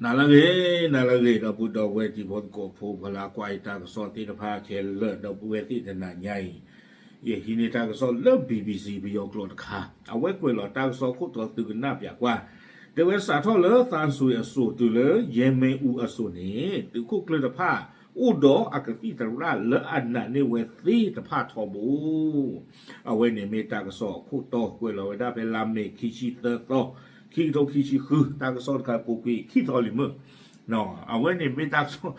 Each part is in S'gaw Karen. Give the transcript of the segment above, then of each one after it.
နၤလၢအဂ့ၤ, နၤလၢအဂ့ၤ ဒီပုၢ်ဒီဝဲၢ်တံၤဖိသကိးဖိ ပှၤလၢအကွၢ်ယတၢ်ကစီၣ်သ့ၣ်တဖၣ်ခဲလၢာ် ဒီပုၢ်ဝဲၢ်သ့ၣ်တနၤညါအံၤ, ယဟံးန့ၢ်တၢ်ကစီၣ်လၢ BBC ပယီၤကျိာ်တခါ, အဝဲကွဲးလီၤတၢ်ကစီၣ်ခိၣ်တီသုကနၣ်ပၠးကွၢ်, တဲဝဲစးထီၣ်လၢသန်းဆွေအစိၤတုၤလၢ ရဲမင်းဦးအစိၤန့ၣ် သုးခိၣ်ကျၢၢ်တဖၣ် အိၣ်ဒီးအကသံၣ်သရၣ်လၢအနာ်န့ၢ်ဝဲသ့ၣ်တဖၣ်ထီဘိ အဝဲန့ၣ်မ့ၢ်တၢ်ကစီၣ်အခိၣ်တီကွဲးလီၤဝဲဒၣ်ဖဲလါမ့ၤခံဆံသၢသီ, ခံကထိခံဆံဃု, တၢ်ကစီၣ်တခါပိာ်ခွံခံသီလံမုၢ်, အဝဲန့ၣ်မ့ၢ်တၢ်ကစီၣ်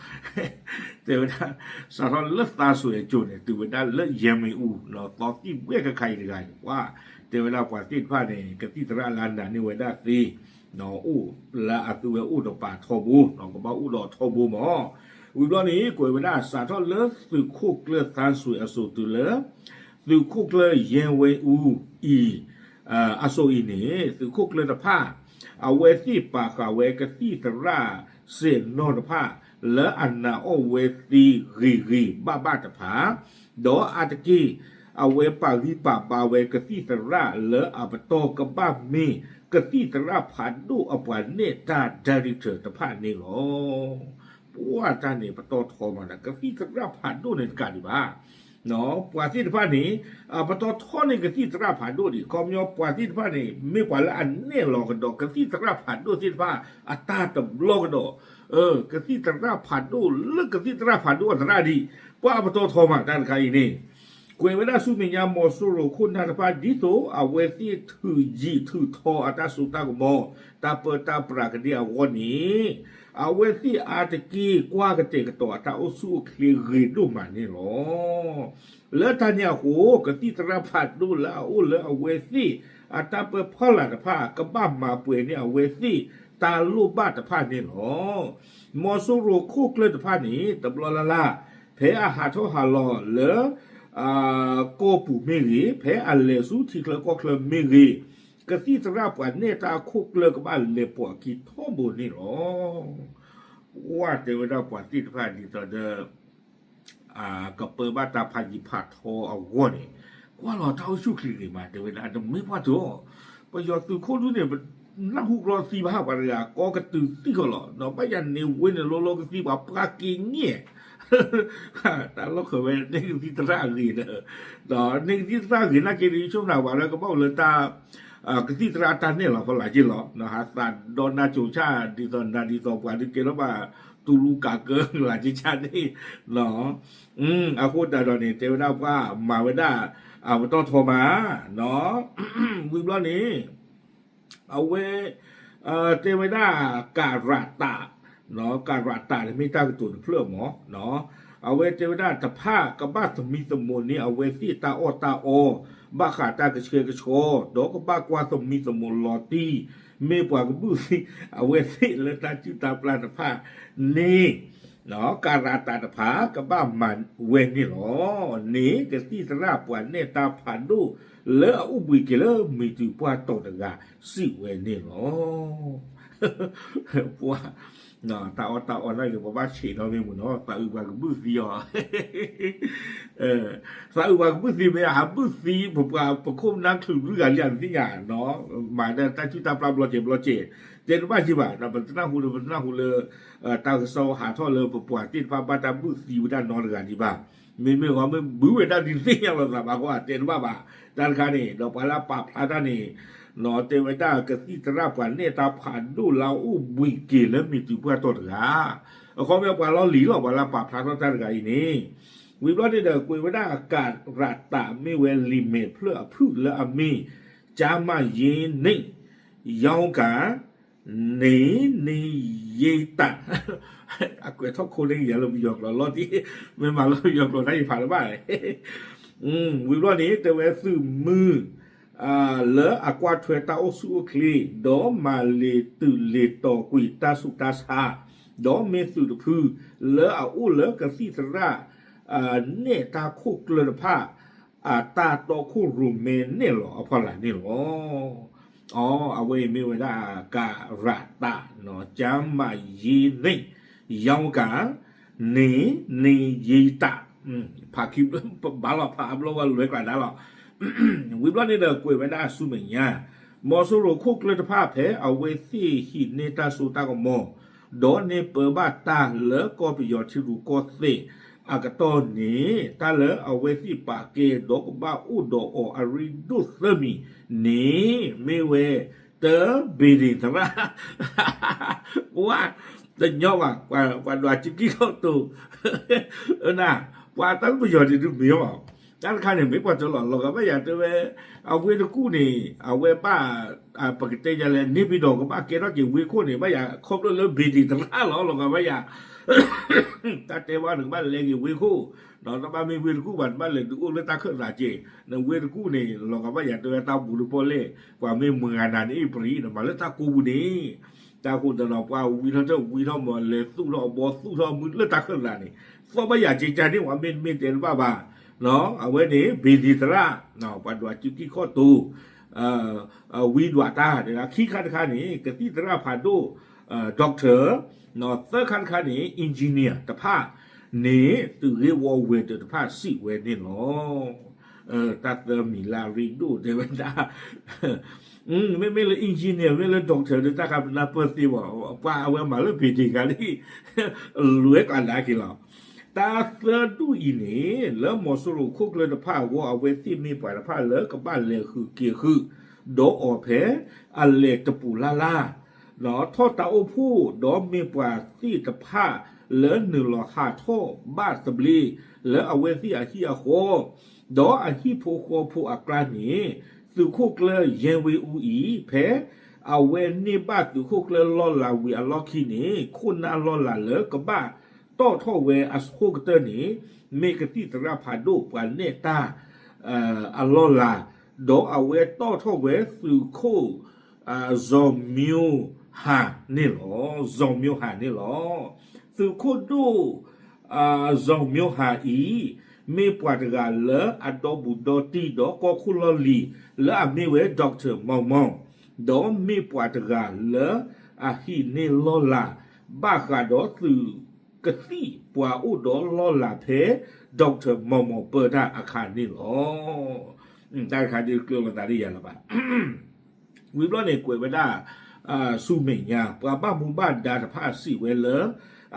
တဲဝဲဒၣ် စးထီၣ်လၢသန်းဆွေအစိၤန့ၣ် တုၤဝဲဒၣ်လၢ ရဲမင်းဦး သီသံၣ်ဘှဲၣ်ခါခါအံၤတဂၤအံၤ ပှၤ တဲဝဲဒၣ်ပှၤသ့ၣ်တဖၣ်န့ၣ် ကသံၣ်သရၣ်လၢအနာ်န့ၢ်ဝဲဒၣ်သ့ အိၣ်လၢအသုဝဲအိၣ်တပၤထီဘိ, ကဘၣ်အိၣ်ဒီးထီဘိမး, ဝံၤဘျီန့ၣ် ကွဲးဝဲဒၣ်စးထီၣ်လၢသုးခိၣ်ကျၢၢ်သန်းဆွေအစိၤတုၤလၢ သုးခိၣ်ကျၢၢ်ရဲမင်းဦးအံၤ အစိၤအံၤန့ၣ် သုးခိၣ်ကျၢၢ်တဖၣ် အဝဲသ့ၣ်ပာ်ဃာ်ဝဲကသံၣ်သရၣ်စဲးနီၢ်တဖၣ် လၢအနာ်အီၣ်ဝဲသ့ဂ့ၤဂ့ၤဘၣ်ဘၣ်တဖၣ်, ဒီးအါတက့ၢ် အဝဲပာ်ဂံၢ်ပာ်ဘါဝဲကသံၣ်သရၣ်လၢအပတီၢ်ကဘၣ်မ့ၢ် ကသံၣ်သရၣ်ဖးဒိၣ်အပှၤနဲၣ်တၢ် director တဖၣ်န့ၣ်လီၤ. ပှၤတၢ်န့ၣ်ပတီၢ်ထီမးဒီး ကသံၣ်သရၣ်ဖးဒိၣ်န့ၣ်တကးဒံးဘၣ် ပှၤသ့ၣ်တဖၣ်န့ၣ် ပတီၢ်ထီန့ၢ်ကသံၣ်သရၣ်ဖးဒိၣ်ဒံး ခီပညီပှၤသ့ၣ်တဖၣ်န့ၣ် မ့ၢ်ပှၤလၢအနဲၣ်လီၤကဒီး ကသံၣ်သရၣ်ဖးဒိၣ်သ့ၣ်တဖၣ်အတၢ်တဘျီကဒီး ကသံၣ်သရၣ်ဖးဒိၣ်လၢကသံၣ်သရၣ်ဖးဒိၣ်အသရၣ်ဒံး ပှၤအပတီၢ်ထီမးတၢ်တခါအံၤန့ၣ် ကွဲးဝဲဒၣ်ဆူမဲာ်ညါ မီၤစိရိၤခိၣ်နၢ်တဖၣ် ဒ်သိးအဝဲသ့ၣ်ထုးယံာ်ထုးထီအတၢ်စိတၢ်ကမီၤ တၢ်ပၢတၢ်ပြးကဒံအဂီၢ်န့ၣ် အဝဲသ့ၣ်အါတက့ၢ်ကွၢ်ကတဲာ်ကတီၤအတၢ်အိၣ်ဆူၣ်အိၣ်ချ့ဂ့ၤဒိၣ်မးန့ၣ်လီၤ. လၢတၢ်န့ၣ်အဃိ ကသံၣ်သရၣ်ဖးဒိၣ်လၢအအိၣ်လၢအဝဲသ့ၣ်အတၢ်ပၢဖီလာ်တဖၣ် ကဘၣ်မၤပှဲၤန့ၢ်အဝဲသ့ၣ်တၢ်လိၣ်ဘၣ်တဖၣ်န့ၣ်လီၤ. မီၤစိရိၤခိၣ်ကျၢၢ်တဖၣ်န့ၣ် တဘျီလၢ်လၢ် ဖဲအဟးထီၣ်ဟးလီၤလၢ ကီၢ်ပူၤမ့ၢ်ဂ့ၤ, ဖဲအလဲၤဆူထံချၢကီၢ်ချၢမ့ၢ်ဂ့ၤ, ကသံၣ်သရၣ်ပှၤနဲၣ်တၢ်အခိၣ်ကျၢၢ်ကဘၣ်လဲၤပိာ်အခံထီဘိန့ၣ်လီၤ. ပှၤတဲဝဲဒၣ်ပှၤသ့ၣ်တဖၣ်ဒ်သိးဒီး ကပၢဘၣ်တၢ်ဖးယံၤဖးထီအဂီၢ်န့ၣ် ကွၢ်လီၤတၢ်အိၣ်ဆူၣ်ချ့ဂ့ၤမး တဲဝဲဒၣ် တမ့ၢ်ပှၤတအိၣ် ပယီၤသုးခိၣ်ဒူန့ၣ် ပနၢ်ဟူကြီသံဘၣ် ပှၤတဂၤ ကီကတုၤသံၣ်ဃီလီၤ ဒီးဘၣ်ယၤန့ၣ်ဝဲန့ၣ်လိၤလိၤကသံပှၤပှၢ်က့ၤငဲၢ် တၢ်လီၢ်ဃၢၤဝဲန့ၢ်ကသံၣ်သရၣ်အဂ့ၤဒီး ဒီးန့ၢ်ကသံၣ်သရၣ်ဂ့ၤနာ်က့ဒီး ယဆိကမိၣ်နၤပှၤလၢကဘၣ်အိၣ်လၢတၢ် ကသံၣ်သရၣ်တၢ်နဲၣ်လီၤဖီလာ်က့လီၤ ဟးသးဒီနၢ်စိၤဆၣ် ဒ်သိးနၤဒ်သိးပှၤဒုးကဲထီၣ်ဘၣ် တူလူကးကၢလၢကဆၣ်န့ၣ် အဃိသတးဒီးန့ၣ် တဲဝဲဒၣ်ပှၤမၤဝဲဒၣ် အပတီၢ်ထီမး ဝံၤဘျီန့ၣ် အဝဲ တဲဝဲဒၣ် ကရၤတး ကရၤတးန့ၣ်မ့ၢ်တၢ်ကတိၤတဖျၢၣ်မး အဝဲတဲဝဲဒၣ်တဖၣ်ကဘၣ်သမံသမိးန့ၢ်အဝဲသ့ၣ်တၢ်အီၣ်တၢ်အီ ဘၣ်ဃးတၢ်ကဆှဲကဆှီ ဒီးကဘၣ်ကွၢ်သမံသမိးလီၤတံၢ် မ့ၢ်ပှၤကဘုၣ်သံ အဝဲသ့ၣ်လၢတၢ်စုၣ်တၢ်ပျၢ်တဖၣ်န့ၣ် ကရၤတးတဖၣ် ကဘၣ်မၤဝဲန့ၣ်လီၤ. န့ၣ်ကသံၣ်သရၣ်ပှၤနဲၣ်တၢ်ဖးဒိၣ်လၢအအိၣ်ဘှံးက့ၤလၢမံၤတုၤပှၢ်တီၤတဂၤ စံးဝဲန့ၣ်လီၤ. ပှၤ တၢ်အီၣ်တၢ်အီနာ်က့ၤ ပဘၣ်ဆံးနီၣ်မ့ၢ်မုၢ်နီၤ သးအုးပှၤကဘုၣ်သံအီၤ သးအုးပှၤကဘုၣ်သံမ့ၢ် ဟးဘုၣ်သံ ပပှၤပခိၣ်ပနၢ်ချုးလွံၢ်ဂၤလံအသ့ၣ်ညါနီၤ မၤဒၣ်တၢ်စုၣ်တၢ်ပျၢ်ဘျီကဲးဘျီကဲး တဲတဘၣ်က့ၤဘၣ် ပတနၢ်ဟူလၢ ပတနၢ်ဟူလၢ တၢ်ကစီၣ်ဟးထီၣ်လၢပပှၤသ့ၣ်တဖၣ်ဘၣ်တၢ်ဘုၣ်သံဝဲဒၣ်နီတဂၤဒံးဘၣ်. မ့မ့ၢ်ဂီၤမ့ၢ်ဘုၣ်ဝဲဒၣ်ဒ်သ့ၣ်ညါလီၤသးဘၣ်ကီး တဲတဘၣ်ဘၣ်. တၢ်တခါန့ၣ် ဒီးပှၤလၢအပာ်ဖျါတၢ်န့ၣ် တဲဝဲဒၣ်ကသံၣ်သရၣ်ပှၤနဲၣ်တၢ်ဖးဒိၣ်လၢအအိၣ်ဘှံးက့ၤလၢမံၤတုၤပှၢ်တီၤတဂၤ အခီပညီပှၤလီၢ်လံၤလီၤ ပှၤလၢအပာ်ဖျါထီၣ်တၢ်တဂၤအံၤန့ၣ် ဝံၤဘျီန့ၣ်ဒီး ကွဲးဝဲဒၣ်ကရၤတးမ့ၢ်ဝဲလံာ်မဲာ်ဖျၢၣ်အဖုၣ်လၢအမ့ၢ် ကျန်းမာရေးနှင့် ရောဂါ နေနေရေးတာ အကွဲးထီၣ်ခိန့ၣ်ကယၤလၢပယီၤကျိာ်လီၤတံၢ် မ့ၢ်မၤလၢပယီၤကျိာ်တၢ်အံၤဖးလၢၤဘၣ် ဝံၤဘျီန့ၣ် တဲဝဲသုးမုၢ် လၢအကွၢ်ထွဲတၢ်အိၣ်ဆူၣ်အိၣ်ချ့ ဒီးမၤလ့ၤတုၤလ့ၤတီၤကွံာ်တၢ်ဆူးတၢ်ဆါ ဒီးမ့ၢ်သုးတဖု လၢအအိၣ်လၢကသံၣ်သရၣ် နဲၣ်တၢ်ခိၣ်ကျၢၢ်တဖၣ် အတၢ်တီခိၣ်ရိၣ်မဲန့ၣ်လီၤအဖီလာ်န့ၣ်လီၤ. အဝဲအံၤမ့ၢ်ဝဲဒၣ်ကရၤတး ကျန်းမာရေးနှင့် ရောဂါ နေနေရေးတာ ဖးခံဘၣ်လီၤဖးအဘျီဝဲလွဲကျါဒါလီၤ. ဝံၤဘျီန့ၣ်ဒီးကွဲးဝဲဒၣ်ဆူမဲာ်ညါ မီၤစိရိၤခိၣ်ကျၢၢ်တဖၣ်ဖဲအဝဲသ့ၣ်ဟံးန့ၢ်တၢ်စိတၢ်ကမီၤ ဒီးန့ၢ်ပၢဘၣ်တၢ်လၢကီၢ်ပယီၤထံရူၢ်ကီၢ်သဲးအကတီၢ်န့ၣ် တၢ်လၢအဝဲသ့ၣ်ပာ်ကဲ ဒီးကဘၣ်အိၣ်ဒီးအီၤအရ့ဒိၣ်သၢမံၤန့ၣ် မ့ၢ်ဝဲ တၢ်ဘ့ၣ်ဒ့ၣ်သရၣ် ဝါ တညီဘၣ် ပှၤဒွးစုကံၢ်ခီၣ်တိၤ ပှၤတၢ်လၢပယီၤန့ၣ်ဒုးမ့ၢ်အီၤ တၢ်တခါန့ၣ် မ့ၢ်ပှၤတလီၤလီၤဂာ်ဘၣ်ယၤတဲဝဲ အဝ့ၢ်တကူၣ်န့ၣ် အဝဲဘၣ် ပကတဲယၤလဲၣ် န့ၣ်ပံၤဒီးကဘၣ်ကဲထီၣ်က့ၤဝ့ၢ်ခိၣ်န့ၣ် ဘၣ်ယၤခီဖျိလၢဘ့ၣ်ဒ့ၣ်သရၣ်လီၤ လီၤဂာ်ဘၣ်ယၤ တၢ်တဲဘၣ်န့ၣ် ကဘၣ်လဲၤက့ၤဝ့ၢ်ခိၣ် ဒီးတဘၣ်မ့ၢ်ဝ့ၢ်တကူၣ်ဘၣ် တဘၣ်လဲၤဒုးအိၣ်လၢတၢ်ခၢၣ်သးက့ၤ နဝ့ၢ်တကူၣ်န့ၣ် လီၤဂာ်ဘၣ်ယၤတဲဝဲတၢ်ဘူၣ်တပီၢ်လဲၣ် ပှၤမ့ၢ်မုၢ်ဂၤနၤန့ၣ်အ့ၣ်ပရံ နမၤလၢတၢ်ကိးပူၤန့ၣ် တၢ်ဃိသတးဒီး ပှၤဝံထီၣ်တၢ်ဝံထီၣ်မး လဲၤသူၣ်ထီၣ်အဘီသူၣ်ထီၣ်မုၢ်လၢတၢ်ခၢၣ်သးန့ၣ် သီၣ်ဘၣ်ယၤက့ၤကန့ၣ် ဝဲမ့တမ့ၢ်တဲတဘၣ်ဘၣ် အဝဲန့ၣ် ဘ့ၣ်ဒ့ၣ်သရၣ် ပှၤဒွးစုကံၢ်ခီၣ်တိၤ ဝံဒွးတၢ် ခံခါတခါန့ၣ် ကသံၣ်သရၣ်ဖးဒိၣ် doctor သၢခါတခါန့ၣ် engineer တဖၣ်န့ၣ် သုးဂ့ၢ်ဝီဝဲၤဒၢးတဖၣ်စံးဝဲန့ၣ်လီၤ. တၢ်သၢမံၤလၢအရ့ဒိၣ်တဲဝဲဒၣ် မ့မ့ၢ်လၢ engineer မ့ၢ်လၢ doctor ဒီးတၢ်ခါပနၢ်ပၢၢ်သ့ဘၣ် ပှၤအဝဲမၤလၢဘ့ၣ်ဒ့ၣ်ဂၤလံ လွဲၢ်ကးဒၣ်က့ၤလီၤ. တၢ်သၢဒူၣ်အံၤန့ၣ် လၢမီၤစိရိၤခိၣ်ကျၢၢ်တဖၣ်အဂီၢ် အဝဲသ့ၣ်မ့ၢ်ပှၤတဖၣ်လၢကဘၣ်လဲၤဃုာ်က့ၤဃုာ် ဒီးအီၤဖဲအလဲၤတပူၤလၢ်လၢ် ထီၣ်တၢ်အိၣ်ဖှိၣ် ဒီးမ့ၢ်ပှၤသ့ၣ်တဖၣ်လၢနုာ်လီၤဟးထီၣ်ဘၣ်သဘျ့ လၢအဝဲသ့ၣ်အဟံၣ်အဃီ ဒီးအဟံၣ်ဖိဃီဖိအကျါန့ၣ် သုးခိၣ်ကျၢၢ်ယဲၢ်ဝ့ၢ်အူအံၤ ဖဲအဝဲန့ၢ်ဘၣ်သုးခိၣ်ကျၢၢ်လီၢ်လၤဝံၤအလီၢ်ခံန့ၣ် ခိၣ်နၢ်လီၢ်လၤလၢကဘၣ်တီၣ်ထီၣ်ဝဲအဆိကတၢၢ်န့ၣ် မ့ၢ်ကသံၣ်သရၣ်ဖးဒိၣ်ပှၤနဲၣ်တၢ် အလီၢ်လၤ ဒီးအဝဲတီၣ်ထီၣ်ဝဲသုးခိၣ် စီၤမျိဟၤန့ၣ်လီၤ. စီၤမျိဟၤန့ၣ်လီၤ. သုးခိၣ်ဒိၣ် စီၤမျိဟၤအံၤ မ့ၢ်ပှၤတဂၤလၢအဒီဘူးဒီတံၢ်ဒီးကီၢ်ခိၣ်လီၢ်လံၤ လၢအမ့ၢ်ဝဲ doctor မီၤမီၤ ဒီးမ့ၢ်ပှၤတဂၤလၢအဟံးန့ၢ်လီၢ်လၤ ဘၣ်ဃးဒီးသုးကသံၣ်ပှၤအိၣ်ဒီးလီၢ်လၤဖဲ doctor မီၤမီၤပၢတၢ်အခါန့ၣ်လီၤ. တၢ်တခါဒ်ကျၢၤလီၤသးဒ်ယၤလၢၤဘၣ် ဝံၤဘျီန့ၣ်ကွဲးဝဲဒၣ် ဆူမဲာ်ညါ ပှၤဘၣ်မူဘၣ်ဒါတဖၣ်စံးဝဲလၢ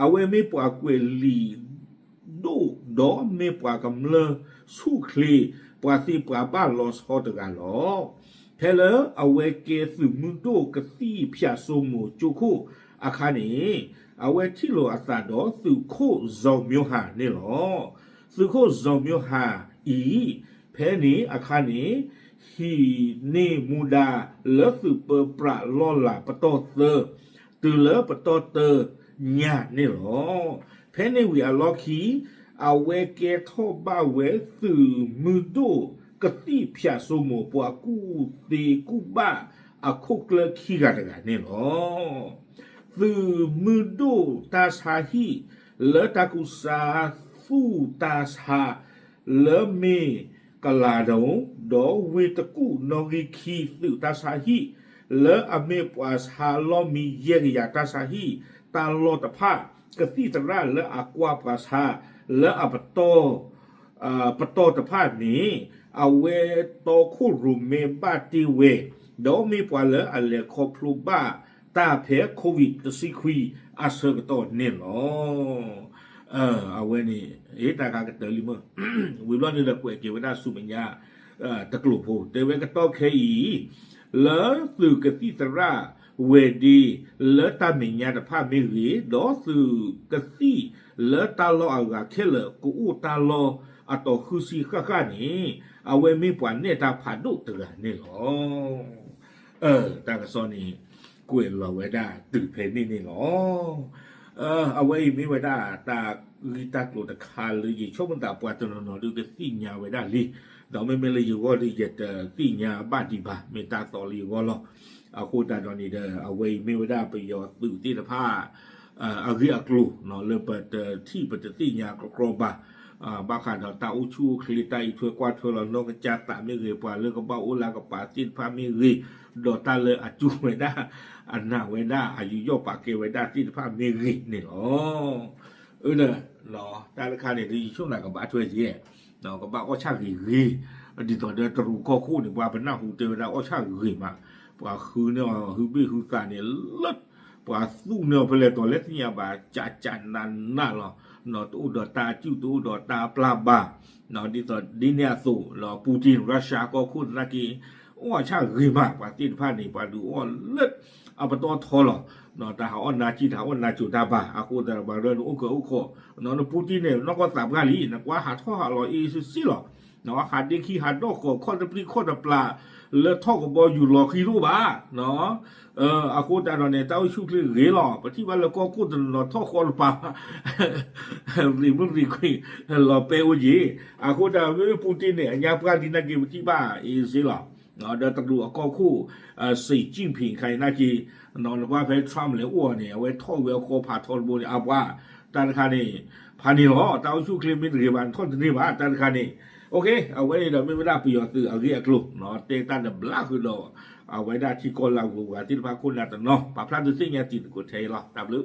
အဝဲမ့ၢ်ပှၤကွဲးလံာ်ဒိၣ်ဒီးမ့ၢ်ပှၤကမျၢၢ်ဆူၣ်ချ့ ပှၤသ့ပှၤဘၣ်လီၤဆီတဂၤလီၤ. ဖဲလၢအဝဲကဲသုးမုၢ်ဒိၣ်ကသံၣ်ဖၠးစိမိၤကၠိခိၣ်အခါန့ၣ် အဝဲထံၣ်လိာ်အသးဒီးသုးခိၣ်စီၤမျိဟၤန့ၣ်လီၤ. သုးခိၣ်စီၤမျိဟၤအံၤ ဖဲန့ၣ်အခါန့ၣ် ဟံးန့ၢ်မူဒါလၢသုးပၢပြးလီၢ်လၤပတီၢ်သၢ တုၤလၢပတီၢ်တၢညါန့ၣ်လီၤ. ဖဲန့ၣ်ဝံၤအလီၢ်ခံ အဝဲကဲထီၣ်ဘၣ်ဝဲသုးမုၢ်ဒိၣ်ကသံၣ်ဖၠးစိမိၤပှၤကူၣ်သ့ကူၣ်ဘၣ်အခိၣ်ကျၢၢ်ခံဂၤတဂၤန့ၣ်လီၤ. သုးမုၢ်ဒိၣ်တၢ်ဆါဟံၣ် လၢတၢ်ကူစါသူၣ်တၢ်ဆါ လၢမ့ၢ်ကလၤဒိၣ် ဒီးဝ့ၢ်တကူၣ်နီၣ်ဂံၢ်ခံသုးတၢ်ဆါဟံၣ် လၢအမ့ၢ်ပှၤဆါလီၢ်မံယဲၢ်ကယၤတၢ်ဆါဟံၣ် တၢ်လီၢ်တဖၣ် ကသံၣ်သရၣ်လၢအကွၢ်ပှၤဆါ လၢအပတီၢ် ပတီၢ်တဖၣ်န့ၣ် အဝဲတီခိၣ်ရိၣ်မဲဘၣ်တ့ၢ်ဝဲ ဒီးမ့ၢ်ပှၤလၢအလဲၤခီဖျိဘၣ်တၢ်ဖဲ COVID တဆံခွံအဆၢကတီၢ်န့ၣ်လီၤ. အဝဲန့ၣ် တၢ်ခါကတၢၢ်လံမ့ၢ် ဝံၤဘျီန့ၣ်ဒီးကွဲးက့ၤဝဲဒၣ်ဆူမဲာ်ညါ တကျိာ်ဖိ တဲဝဲကတီၢ်ခဲအံၤ လၢသုးကသံၣ်သရၣ်ဝဲၤဒ့ လၢတၢ်မဲာ်ညါတဖၣ်မ့ၢ်ဂ့ၤ, ဒီးသုးကသံၣ်လၢတၢ်လီၢ်အဂၤခဲလၢာ် ကအိၣ်တၢ်လီၢ်အတီၤဃုဆံဃၣ်ဃၣ်န့ၣ် အဝဲမ့ၢ်ပှၤနဲၣ်တၢ်ဖးဒိၣ်တဂၤန့ၣ်လီၤ. တၢ်ကစီၣ်န့ၣ် ကွဲးလီၤဝဲဒၣ်တုၤဖဲန့ၣ်န့ၣ်လီၤ. အဝဲအံၤမ့ၢ်ဝဲဒၣ်တၢ်ဂ့ၢ်တၢ်ကျိၤတခါလၢယဆိကမိၣ်သးပှၤတနီၤနီၤဒုးကသ့ၣ်ညါဝဲဒၣ်လံ, ဒီးမ့မ့ၢ်လၢယဂီၢ်ဒီးယတသ့ၣ်ညါဘၣ်ဒံးဘၣ် မ့ၢ်တၢ်သီလၢယဂီၢ်လီၤ. အဃိသတးဒီးန့ၣ်ဒီး အဝဲအံၤမ့ၢ်ဝဲဒၣ်ပယီၤသုးသ့ၣ်တဖၣ် အဂ့ၢ်အကျိၤ လၢပတထံၣ်ပတသ့ၣ်ညါကြီကြီဘၣ် ဘၣ်ဃးဒီးတၢ်အိၣ်ဆူၣ်အိၣ်ချ့ တၢ်အံးထွဲကွၢ်ထွဲလီၤနီၢ်ကစၢ်သးမ့ၢ်ဂ့ၤ, ပှၤလၢကဘၣ်အိၣ်လၢကပၤသ့ၣ်တဖၣ်မ့ၢ်ဂ့ၤ, ဒီးတၢ်လၢအစူၢ်ဝဲဒၣ် အနာ်ဝဲဒၣ် အယူးယီၣ်ပာ်ကဲဝဲဒၣ်သ့ၣ်တဖၣ်မ့ၢ်ဂ့ၤန့ၣ်လီၤ. အၢ တၢ်တခါန့ၣ် ဒ်ယဆိကမိၣ်ကဘၣ်ထွဲက့ၤ ကဘၣ်အီၣ်ဆၣ်ဂ့ၤဂ့ၤ, ဒ်သိးဒီးတရူးကီၢ်ခိၣ်န့ၣ် ပှၤပနၢ်ဟူတဲဝဲဒၣ်အီၣ်ဆၣ်ဂ့ၤမး, ပှၤဃုန့ၢ်အီၤဟုဘ့ၣ်ဟုသးန့ၣ် လၢ ပှၤသူၣ်န့ၢ်အီၤဖဲလဲၣ်တီၤလဲၣ်သ့ၣ်ညါဘၣ် ကးကးနးနးလီၤ. တအိၣ်ဒီးတၢ်အစုၣ် တအိၣ်ဒီးတၢ်အပျၢ်ဘၣ်. ဒ်သိးဒ်န့ၣ်အသိးလီၤ Putin Russia အကီၢ်ခိၣ်သနာ်က့ အီၣ်ဆၣ်ဂ့ၤမး ပှၤသ့ၣ်တဖၣ်န့ၣ် ပှၤဒုးအီၣ်လၢအပတီၢ်ထီလီၤ. တၢ်ဟးအီၣ်နါကံၢ် တၢ်ဟးအီၣ်နါစိၤတၢ်ဘၣ် အဃိသတးဒီး ပှၤရၢန့ၣ်အိၣ်ကၢအိၣ်ခိး န Putin န့ၣ် နီၢ်ကီၢ်သးပှၢ်လံ နကွၢ်ဟးထီၣ်ဟးလီၤအ့စ့စ့လီၤ. ဟးဒ့ခံဟးဒီၣ်ဃီၤခီၣ်တပျံၤခီၣ်တပျၢ် လၢထီၣ်ကဘီယူၤလီၤဃံၤတအိၣ်ဘၣ်. အဃိသတးဒီးန့ၣ် တၢ်အိၣ်ဆူၣ်ချ့ဂ့ၤလီၤ. ပထံၣ်ဘၣ်လၢကီၢ်ခိၣ်တနီၤထီၣ်ဃီတပၤ ရံးမုၣ်ရံးခွံ လီၤပဲအိၣ်က့ၤ. အဃိသတးဒီး မ့မ့ၢ် Putin န့ၣ် အညါပှၢ်လံနာ်က့ ပထံၣ်ဘၣ်အ့စ့လီၤ. ဒီးတရူးအကီၢ်ခိၣ် Xi Jinping ခါအံၤနာ်က့ နကွၢ်ဖဲ Trump လဲၤအိၣ်အီၤန့ၣ် အဝဲထီၣ်ဝဲအဃီဖးထီတဘိန့ၣ် အပှၤ တၢ်တခါန့ၣ် ဖးန့ၣ်လီၤ. တၢ်အိၣ်ဆူၣ်ချ့မ့ၢ်တဂ့ၤဘၣ် နထီၣ်တန့ၢ်ဘၣ် တၢ်တခါန့ၣ်. အဝဲန့ၣ်ဒီးမ့ၢ်ဝဲဒၣ်ပယီၤသုးအဂ့ၢ်အကျိၤ တဲတၢ်န့ၣ်ဘျါဃုာ်ဒီး အဝဲဒၣ်ထံကီၢ်လၢအဂုၤအဂၤသ့ၣ်တဖၣ်ခိၣ်နၢ်တနီၤ ပာ်ဖျါဒုးသ့ၣ်ညါတံၤသကိးထဲအံၤလီၤ. တၢ်ဘျုး